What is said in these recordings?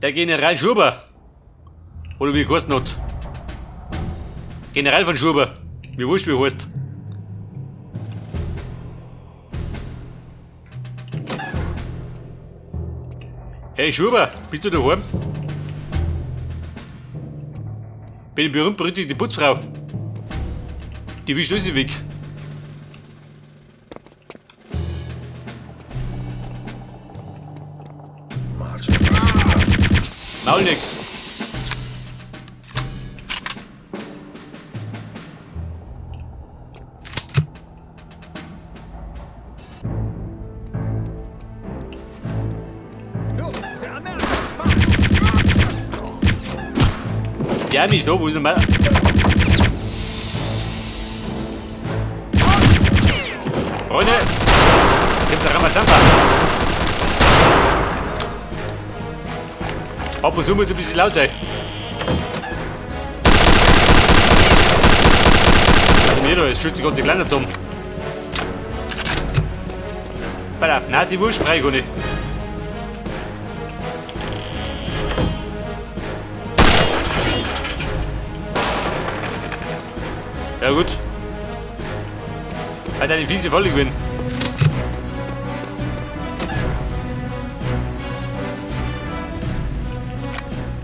Der General Schuber. Oder wie geheißen hat. General von Schuber. Mir wurscht, wie er heißt. Hey Schuber, bist du daheim? Bin berühmt-berüchtigte Putzfrau. Die wischt alles weg. Maulnick. Ja, nicht da, wo ist denn mein... Freunde! Kommt der Ramazamba! Ab und zu muss ein bisschen laut sein. Mir da, es schützt die ganze Kleine zusammen. Pass auf, nein, die Wurst frei gar nicht. Ja gut. Hat eine fiese Falle gewinnen.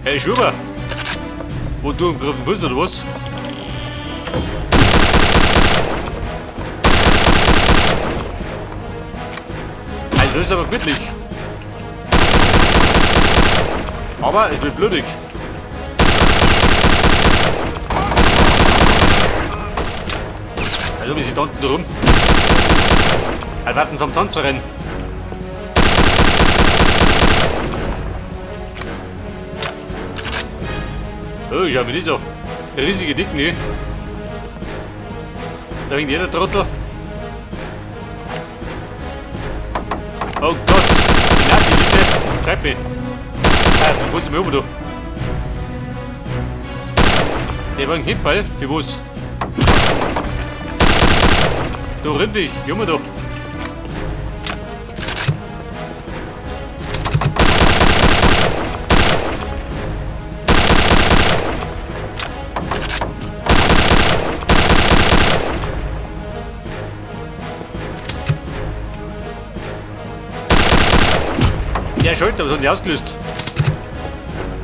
Hey Schuber! Wo du am Griffen bist oder was? Also das ist aber glücklich. Aber es wird blutig. Also wie sie da unten rum. Halt warten zum Tanz zu rennen. Oh, ich habe nicht so. Riesige Dicken hier. Da hängt jeder Trottel. Oh Gott, die Nazi-Elite. Schreib mich. Ah, du wolltest mir um, du. Der war ein Hinfall, wie was? Du renn dich, Junge, du. Der Schalter, was hat die ausgelöst?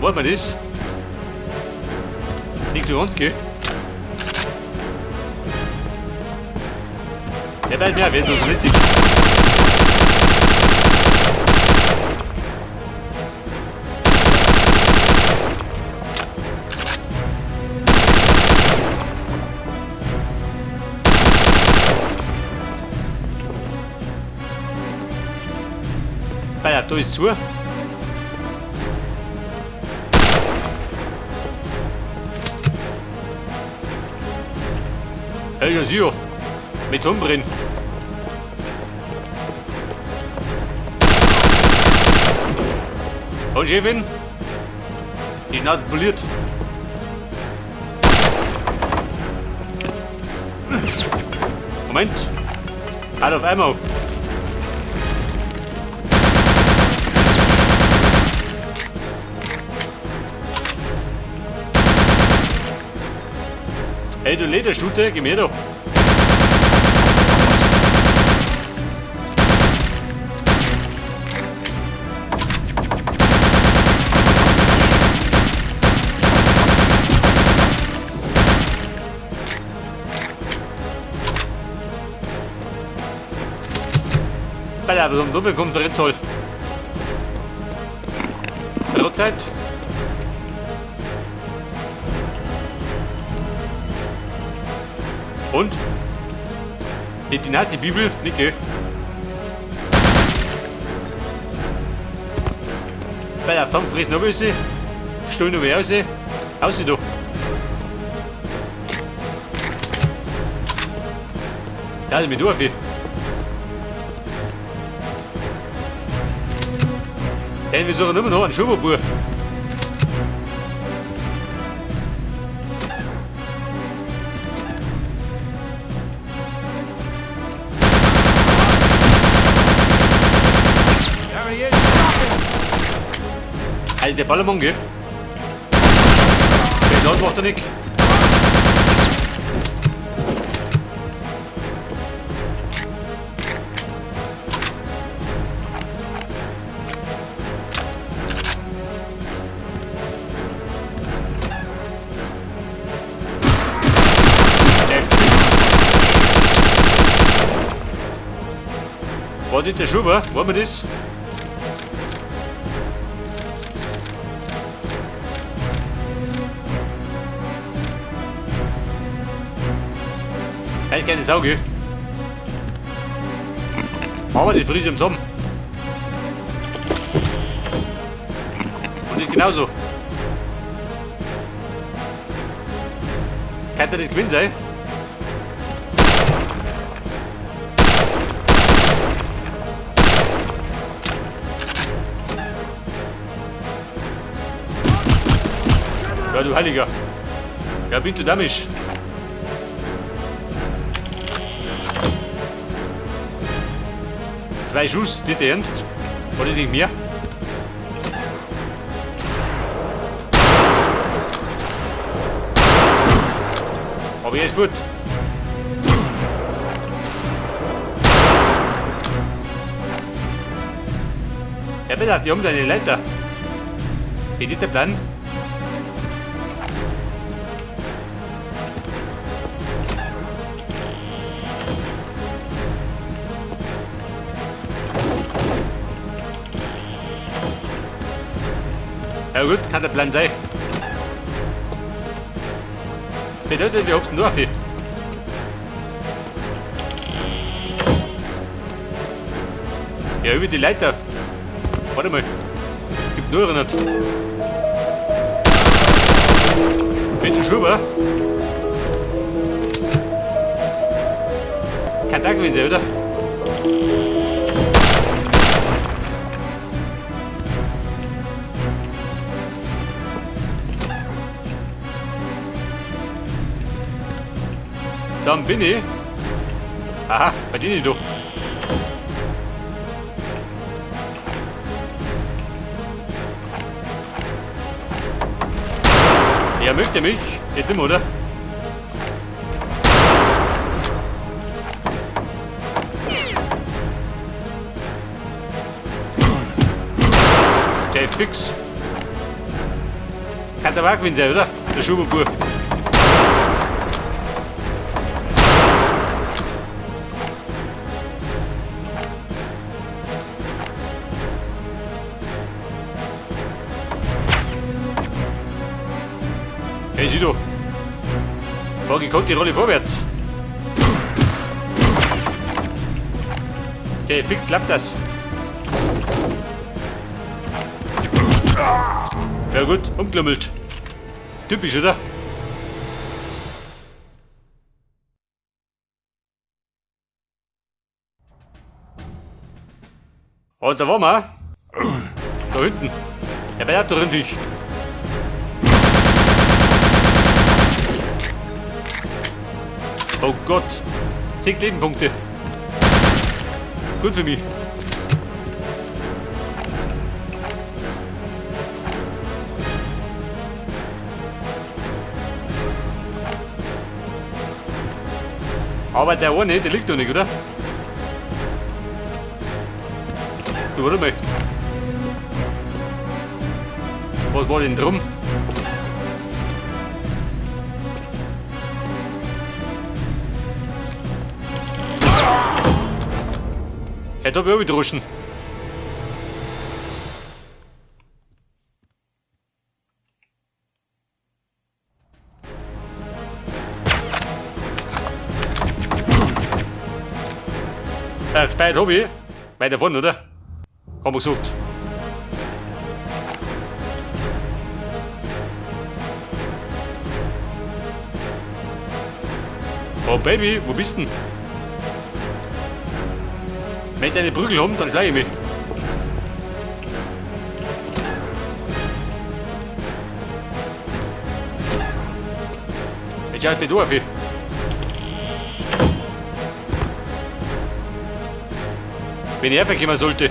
Wollen wir das? Nicht so ganz, gell? Der bleibt mehr, wird so lustig. Alter, da ist zu. Hey, ja, sicher. Mit umbrennen. Und Chefin? Die Schnauze poliert. Moment. Halt auf einmal. Hey, du Lederstute, geh mir doch. Alter, was um so viel kommt der Zoll. Brotzeit. Und? Die Nazi-Bibel? Nicke. Bei der Dampf fressen noch ein Stuhl noch mehr raus. Ausseh doch. Ja, mit durch. Denn wir suchen immer noch einen Schuberbur. Also der Ballermann, gell? Den Schaden macht er nicht. War das der Schuber? War mir das? Halt keine Sau, gell? Aber die Frise im Sommer. Und ich genauso. Kann das Gewinn sein? Ja, du Heiliger. Ja, bitte damisch. Zwei Schuss, nicht ernst? War das nicht mehr? Aber er ist fort. Ja, bitte, die haben da eine Leiter. Wie ist der Plan? Ja gut, kann der Plan sein. Bedeutet, wir hopsen nur auf hier. Ja, über die Leiter. Warte mal. Gibt nur nicht. Bitte Schuber. Kein Tag gewesen sein, oder? Dann bin ich. Aha, bei denen doch. Er möchte mich. Nicht immer, oder? Der ist fix. Kann der Wagen sein, oder? Der Schuberbur. Hey Sido, fahr gekonnt die Rolle vorwärts. Der Effekt klappt das. Ja gut, umklümmelt. Typisch, oder? Und da waren wir. Da hinten. Ja, bei der drin dich. Oh Gott. 10 Lebenpunkte. Gut für mich. Aber der eine, der liegt noch nicht, oder? Du, warte mal. Was war denn drum? Ja, da hab ich auch gedroschen. Gespeichert hab ich. Weiter vorne, oder? Haben wir gesagt. Oh Baby, wo bist denn? Wenn ich eine Prügel haben, dann schlage ich mich. Jetzt schau ich mich auf. Wenn ich herkommen sollte.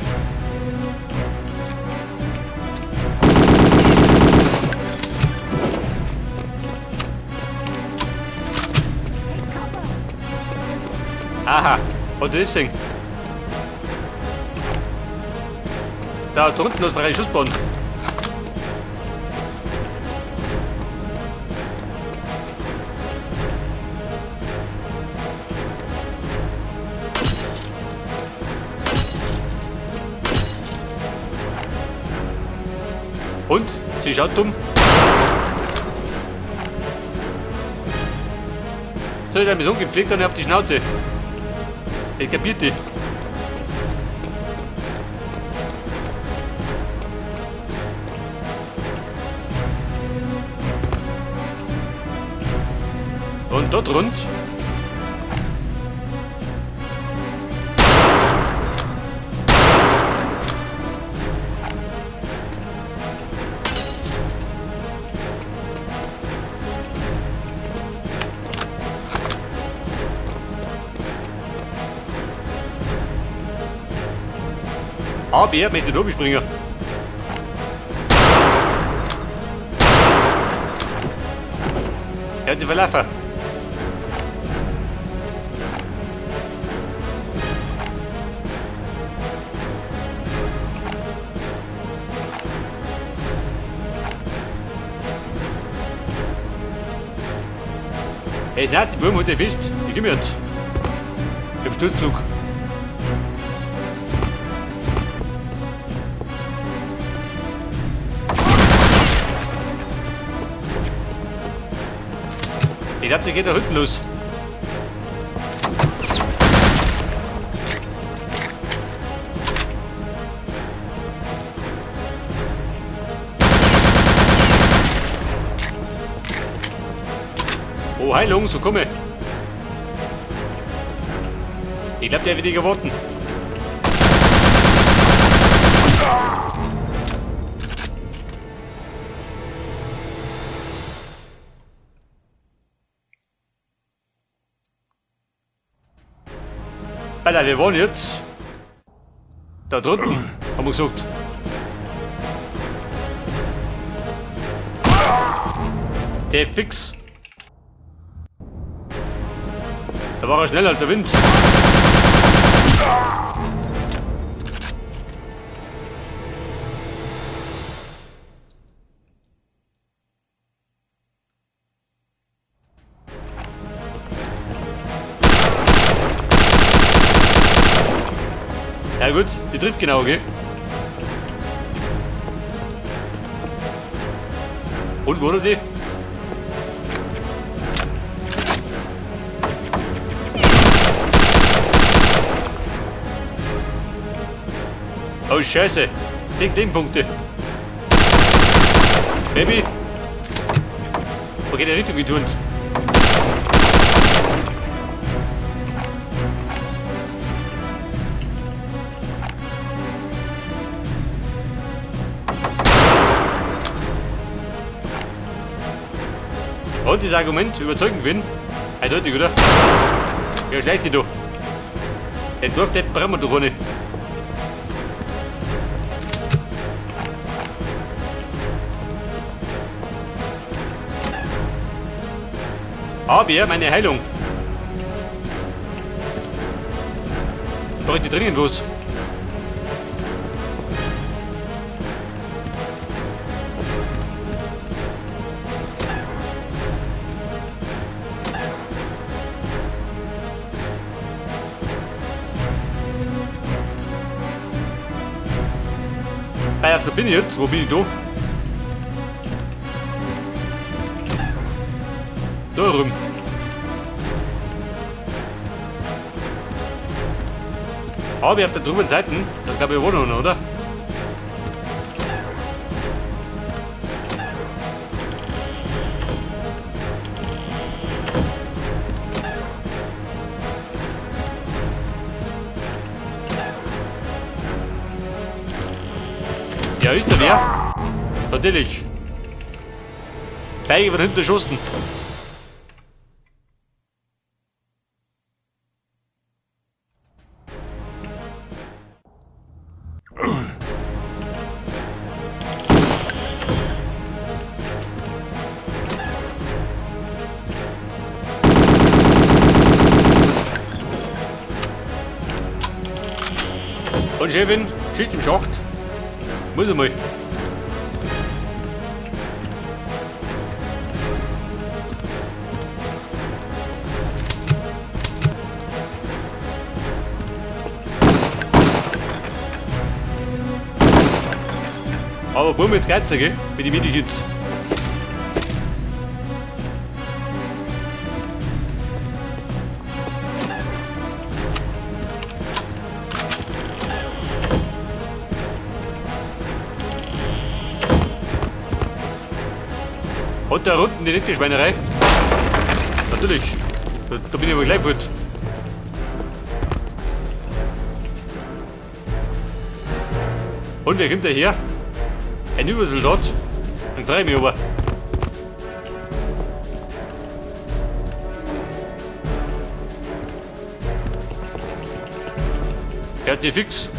Aha, hat das gesehen? Da drunten ist eine Schussbahn. Und? Sie schaut dumm. Soll ich dann so gepflegt dann auf die Schnauze? Ich kapiert die. Und dort rund. Aber er möchte oben springen. Er hat sich verlaufen. Hey, nein, die Bäume hat er fest. Ich geh mir jetzt. Ich hab Sturzflug. Ich glaub, der geht da hinten los. Oh, Heilung, so komme. Ich glaub, der wird geworden. Alter, wir wollen jetzt da drunten, haben wir gesagt. Der fix. Da war er schneller als der Wind. Ja gut, die trifft genau, okay? Und wo die? Oh Scheiße! 10 Lebenpunkte! Baby! Wo geht die Richtung geturnt? Und dieses Argument überzeugend bin. Eindeutig, oder? Ja, schlecht dich doch. Der durfte brennen doch nicht. Aber meine Heilung. Brauche ich nicht dringend was. Ah ja, da bin ich jetzt. Wo bin ich da? Da rum. Aber auf der drüben Seite, da glaube ich wohnen noch, oder? Ja, ist der wer? Natürlich. Feige von hinten geschossen. Und Chefin, Schicht im Schacht. Muss einmal. Aber Bum, jetzt geht's, gell? Mit den Medikits. Und da unten die nette Schweinerei. Natürlich. Da bin ich aber gleich fort. Und wer kommt da her? Ein Übersoldat. Dann freu ich mich aber. Er hat die fix.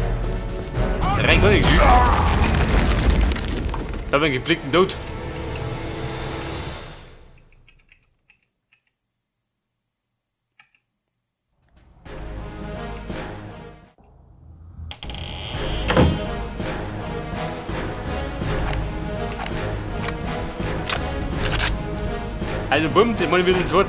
Rein gar nicht. Da hab ich einen gepflegten Tod. Also bumm, das mal wieder ins Wort.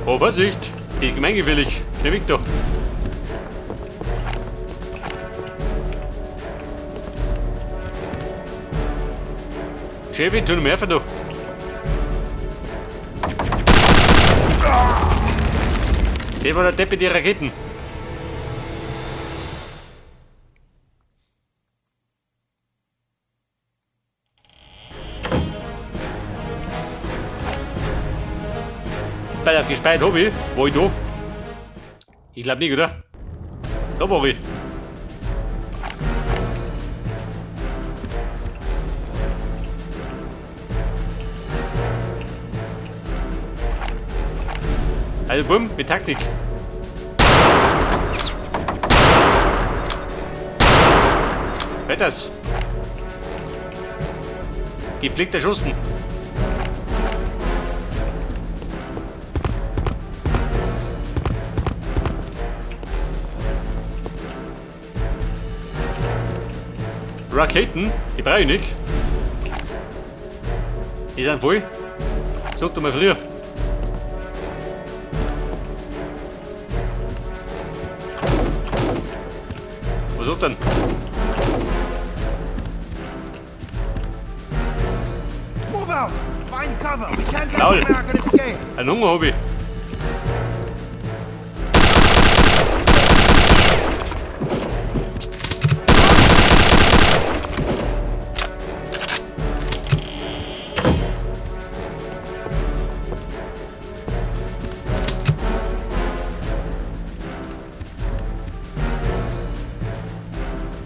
Oh, Vorsicht! Die ist gemeingefährlich. Schnell weg da. Chefin, tu noch mehr von da. Der war der Depp mit den Raketen. Bei der gespeichert hab ich. War ich da? Ich glaub nicht, oder? Da war ich. Also bumm, mit Taktik. Hört das? Gepflegt erschossen. Raketen, die brauche ich nicht. Die sind voll. Sag doch mal früher. Was sagt denn? Move out! Find cover! We can't let Lol. the American escape! Einen Hunger hab ich.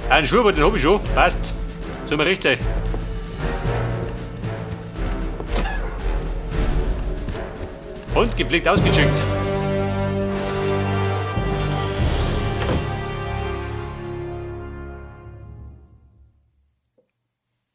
Einen Schuh, aber den hab ich schon. Passt. Soll mir recht sein. Und gepflegt ausgecheckt.